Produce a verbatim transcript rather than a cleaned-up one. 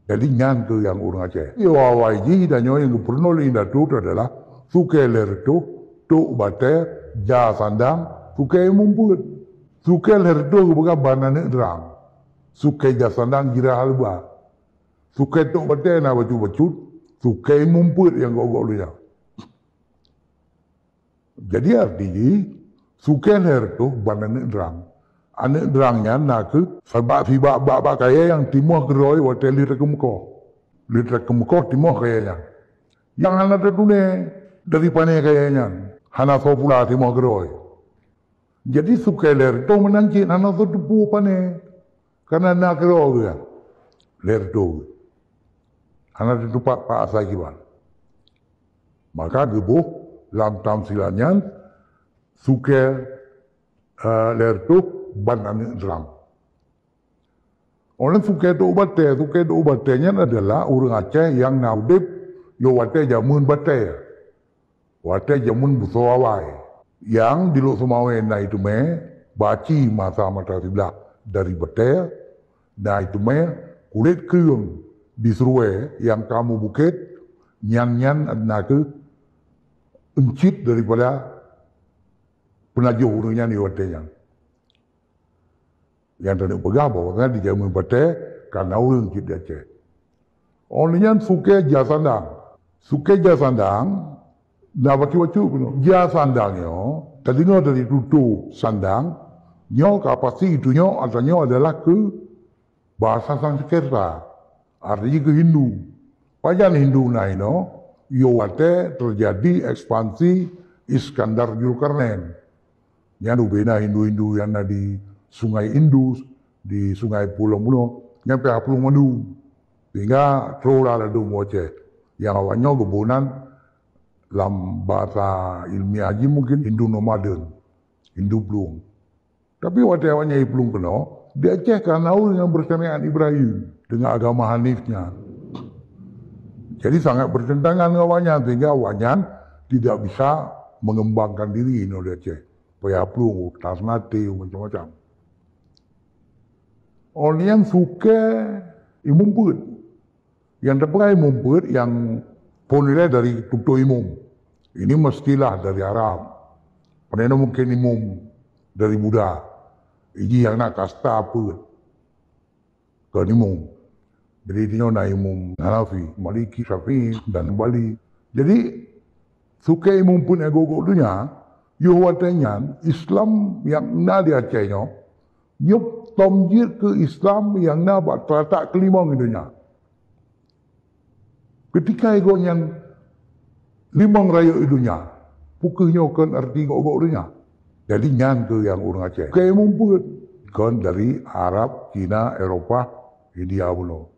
Jadi nyan keuh nyang ureuëng Aceh. Awai jih dan nyoe nyang geupurunoe lé indatu adalah Sukée Lhée Reutôh, Tok Batée, Jah Sandang, Sukée Imum Peuet. Sukée Lhée Reutôh geupeugah ban aneuëk drang. Sukée Jah Sandang Jirah Alba. Sukée Tok Batée na bacut-bacut, Sukée Imum Peuet nyang gok-gok lé nyan. Jadi arti jih, Sukée Lhée Reutôh ban aneuëk drang. Aneuëk drang nyan na kheueh sibak-sibak bak-bak kayée nyang timoh keudroe watée lheueh teukeumeukoh. Lheueh teukeumeukoh timoh kayée nyan. Nyang hana teutuné dari pané kayée nyan, hana soe pula timoh keudroe. Jadi Sukée Lhée Reutôh meunan cit hana soe teupeu pané. Karena na keudroe geuh Lhée Reutôh geuh. Hana teutupat pat asai kiban. Maka geuboh lam tamsilan nyan Sukée, eh, Lhée Reutôh ban aneuëk drang. Oleh Sukée Tok Batée, Sukée Tok Batée nyan adalah ureuëng Aceh nyang na udeb yoh watée jameun batée. Watée jameun beusoe awai. Nyang di Lhokseumawe na iteumé, baci masa-masa siblah dari batée, na iteumé kulét kreueng di Seurue nyang ka meubukét, nyan-nyan na kheueh euncit daripada peunajoh ureuëng nyan di watée nyan. Nyang taneuk peugah bahwa di jameun batée ka na ureuëng cit di Aceh. Óh lheueh nyan Sukée Jah Sandang. Sukée Jah Sandang na bacut-bacut keunoe. Jah Sandang nyoe tadeungoe dari tutoe sandang, nyoe ka pasti itunyok atau nyoe adalah keu bahasa Sanskerta. Arti jih keu Hindu. Pajan Hindu na inoe, yoh watée teujadi ekspansi Iskandar Zulkarnain. Nyan ubé na Hindu-Hindu nyang na di Sungai Indus, di Sungai Pulo-Mulo, nyan pih plueng mandum. Sehingga troh lah ladôm u Aceh. Nyang awaknyoe geuboh nan lam bahasa ilmiah jih mungkin Hindu nomaden, Hindu plueng. Tapi watée awaknyan jiplueng keunoe, di Aceh ka na ureuëng nyang bersyariat Ibrahim dengan agama Hanif nyan. Jadi sangat bertentangan dengan awaknyan sehingga awaknyan tidak bisa mengembangkan diri inoe di Aceh. Payah plueng u Ternate macam-macam. Óh lheueh nyan Sukée Imum Peuet. Nyang teupeugah Imum Peuet nyang phon ilée dari tutoe imum. Ini mestilah dari Arab. Padahai mungkin imum dari Buddha. Iji nyang na kasta peuet. Kon imum. Jadi di nyoe na imum Hanafi, Maliki, Syafi'i dan Hambali. Jadi Sukée Imum Peuet nyang gok-gok donya, yoh watée nyan Islam nyang na di Aceh nyoe, nyoe tom jeuet keu Islam nyang na bak teutak keulimong donya. Keutika gobnyan limong rayeuk donya, peu kheueh nyoe kon arti gok-gok donya. Jadi nyan keuh nyang ureuëng Aceh. Sukée Imum Peuet kon dari Arab, Cina, Eropa, India bunoe.